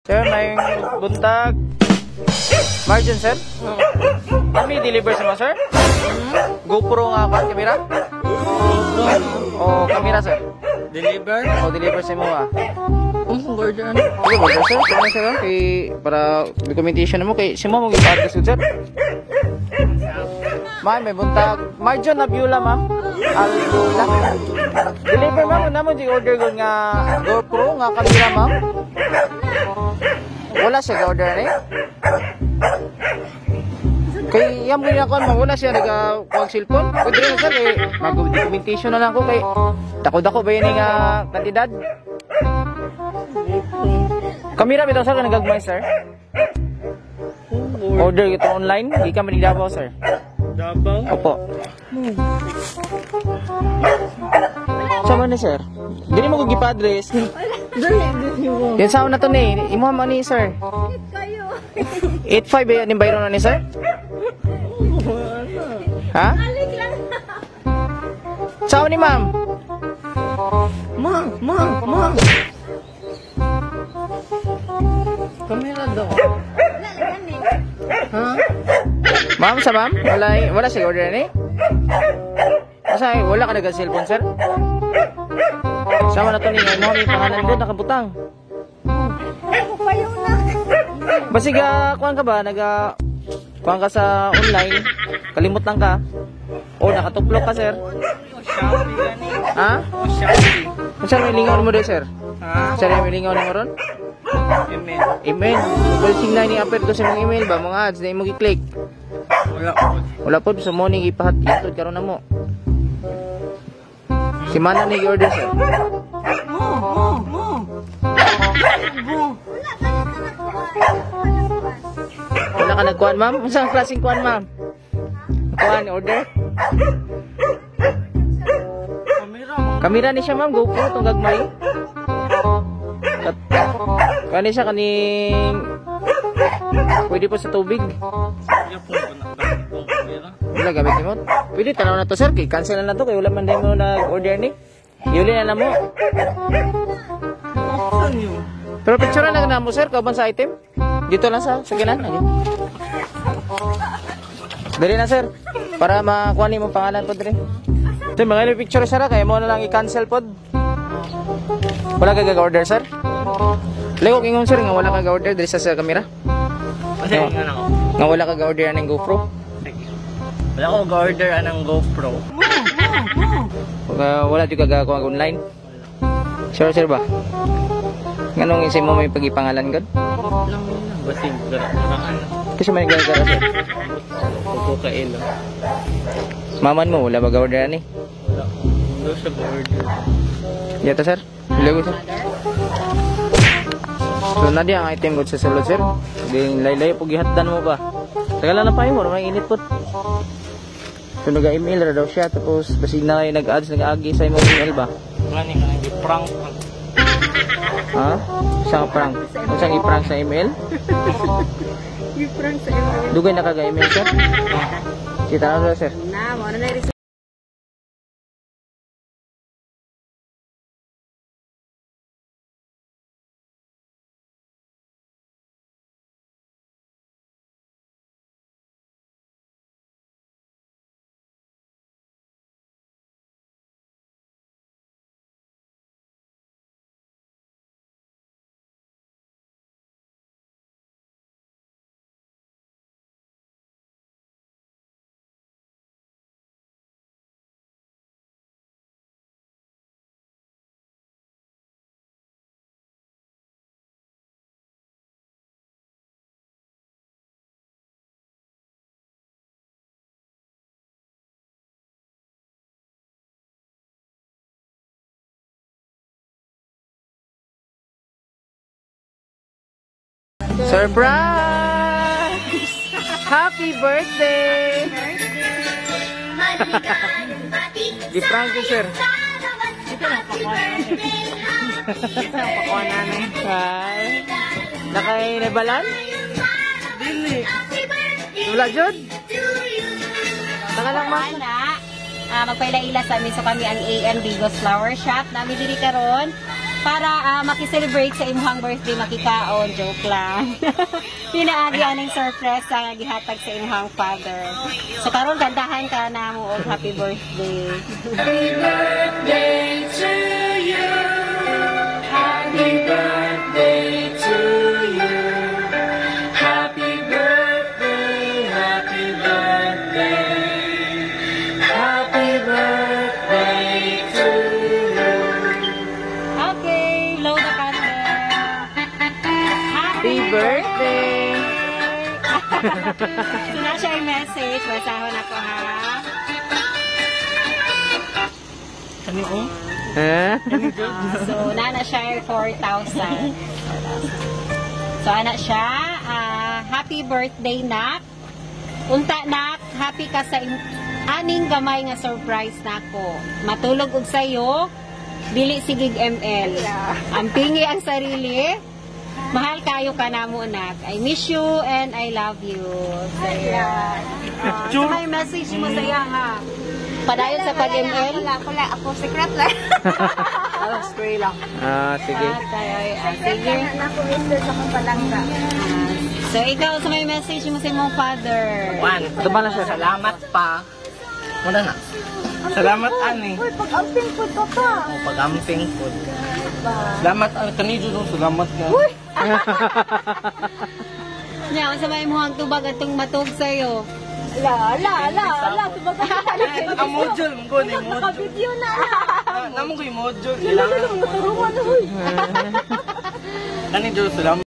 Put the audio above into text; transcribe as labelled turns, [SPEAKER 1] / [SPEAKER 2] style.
[SPEAKER 1] Sir, may buntag. Margin, sir? Kami deliver sa mga, sir? GoPro nga ba? Kamera?
[SPEAKER 2] GoPro.
[SPEAKER 1] O, kamera, sir?
[SPEAKER 2] Deliver?
[SPEAKER 1] O, deliver sa mo, ah.
[SPEAKER 2] Ang order ano?
[SPEAKER 1] Sige, order, sir. Kaya, sir, kay, para documentation na mo. Kay, si mo mong ipa-address ko, sir. Ma'am, may buntag. Margin na Beulah, ma'am. Albula. Deliver, ma'am. Una mo, di order ko nga GoPro, nga kamera, ma'am. Wala siya ga-order ni. Kay iyam ko niya ma'am, wala siya nag-kuwag cellphone. Pwede rin, sir, eh, mag-documentation na lang ko kay dako-dako ba yun nga kantidad? Kamera bitaw, sir, nagagmay, sir. Order ito online, di ka man Davao, sir.
[SPEAKER 2] Davao?
[SPEAKER 1] Opo. Sama ni, sir. Dili mo ko gipa-address. Yan sa na to ni. Imo man ni, sir. 85 ba yan bayro na ni, sir? Ha? Sao ni, ma'am?
[SPEAKER 2] Ma, ma, ma. Kamera daw. Ha?
[SPEAKER 1] Ma'am, sa ma'am? Wala, wala siya order ni? Asa, wala ka nag-cellphone, sir? Sama na to ni, mo ni pangalan ko nakabutang. Basiga, kuan ka ba? Naga kuan ka sa online, kalimot lang ka. O nakatuplok ka, sir. Ha?
[SPEAKER 2] Shopee.
[SPEAKER 1] Unsa may lingaw mo sir?
[SPEAKER 2] Ha?
[SPEAKER 1] Unsa may lingaw nimo ron?
[SPEAKER 2] Email.
[SPEAKER 1] Email. Google signal ni appear ko sa imong email ba mga ads na imong gi-click.
[SPEAKER 2] Wala po.
[SPEAKER 1] Wala po sa morning ipahat itod karon na mo. Si Mana ni order, sir.
[SPEAKER 2] Mo, mo, mo. Mo.
[SPEAKER 1] Wala ka nagkuan, ma'am? Unsa ang klaseng kuan, ma'am? Kuan order?
[SPEAKER 2] Kamera mo.
[SPEAKER 1] Kamera ni siya, ma'am, GoPro tong gagmay. Kani siya kaning pwede po sa tubig. Wala gamit mo. Pwede tanaw na to, sir, kay cancel na to kay wala man din mo nag-order ni. Yuli na mo. Pero picture na na mo, sir, kauban sa item. Dito lang sa ginan. Dali na, sir, para makuha nimo pangalan po diri. Sir, mga ilang picture, sir, kay mo na lang i-cancel pod. Wala ka ga-order, sir? Lego kingon, sir, nga wala ka ga-order diri sa kamera.
[SPEAKER 2] Kasi nga na ako.
[SPEAKER 1] Nga wala ka ga-order anang GoPro.
[SPEAKER 2] Wala ko ga-order anang GoPro.
[SPEAKER 1] Wala jud ka ga-kuha online. Sure, sir ba? Nganong isa mo may pagipangalan gud?
[SPEAKER 2] Basig gara ano.
[SPEAKER 1] Kasi may gara, sir.
[SPEAKER 2] Kuko ka ilo.
[SPEAKER 1] Maman mo wala ba ga-order ani?
[SPEAKER 2] Wala. Wala siya ga-order.
[SPEAKER 1] Yata, sir. Lego, sir. So na di ang item ko sa sulod, sir. Di laylay po gihatdan mo ba. Tagal na pa mo, may init po. So nag-email ra daw siya tapos basig na kayo nag-ads nag-agi sa imong email ba?
[SPEAKER 2] Ngani ka nang prank.
[SPEAKER 1] Ha? Isang prank. Unsang i-prank sa email?
[SPEAKER 3] I-prank sa email.
[SPEAKER 1] Dugay na ka email, sir? Kita na, sir.
[SPEAKER 3] Na, mo na na
[SPEAKER 1] Surprise! Happy birthday! Di-prank ko, sir. Hi. Nakay nabalan?
[SPEAKER 2] Dili.
[SPEAKER 1] Wala, Jod? Taka lang, ma'am.
[SPEAKER 3] Magpaila-ila sa amin. So kami ang AM Bigos Flower Shop. Nami diri karon. Para makiselebrate sa imong birthday, makikaon, joke lang. Pinaagi aning surprise nga gihatag sa imong father. So karon kantahan ka na mo og happy birthday.
[SPEAKER 1] Happy birthday to you. Happy birthday to you. Happy birthday, happy birthday. Happy birthday to you.
[SPEAKER 3] Okay, blow the candle.
[SPEAKER 1] Happy birthday!
[SPEAKER 3] So naa siya yung message. Basahon ako ha.
[SPEAKER 2] Kani oh.
[SPEAKER 1] Eh?
[SPEAKER 3] So, naa na siya 4,000. So, ana siya. Happy birthday, nak. Unta, nak. Happy ka sa aning gamay nga surprise nako. Matulog og sayo. Dili sigig ML. Ampingi ang sarili. Mahal kayo ka na mo, nak. I miss you and I love you. So, yeah. So, may message mo sa iya, ha? Padayon sa pag-ML.
[SPEAKER 4] Wala, wala. Ako, secret lang.
[SPEAKER 2] Ah, spray lang.
[SPEAKER 1] Ah, sige.
[SPEAKER 3] Ah,
[SPEAKER 4] Secret
[SPEAKER 3] sige.
[SPEAKER 4] lang na ako, mister, sa akong palangga.
[SPEAKER 3] So, ikaw, sa may message mo sa imong father.
[SPEAKER 2] One.
[SPEAKER 1] Ito ba na siya?
[SPEAKER 2] Salamat pa. Wala na. Salamat ani.
[SPEAKER 4] Uy, pag-amping po to pa.
[SPEAKER 2] O pag-amping po. Salamat ani kanijo no, salamat na.
[SPEAKER 3] Nya, unsa may imong tubag atong matug sa'yo?
[SPEAKER 4] La, la, la, la. Tubagan ka
[SPEAKER 2] Ang module mo ko ni module.
[SPEAKER 4] Naka-video na.
[SPEAKER 2] Namo ko yung module. Kailangan
[SPEAKER 4] Tulungan, uy.
[SPEAKER 2] Kanijo, salamat.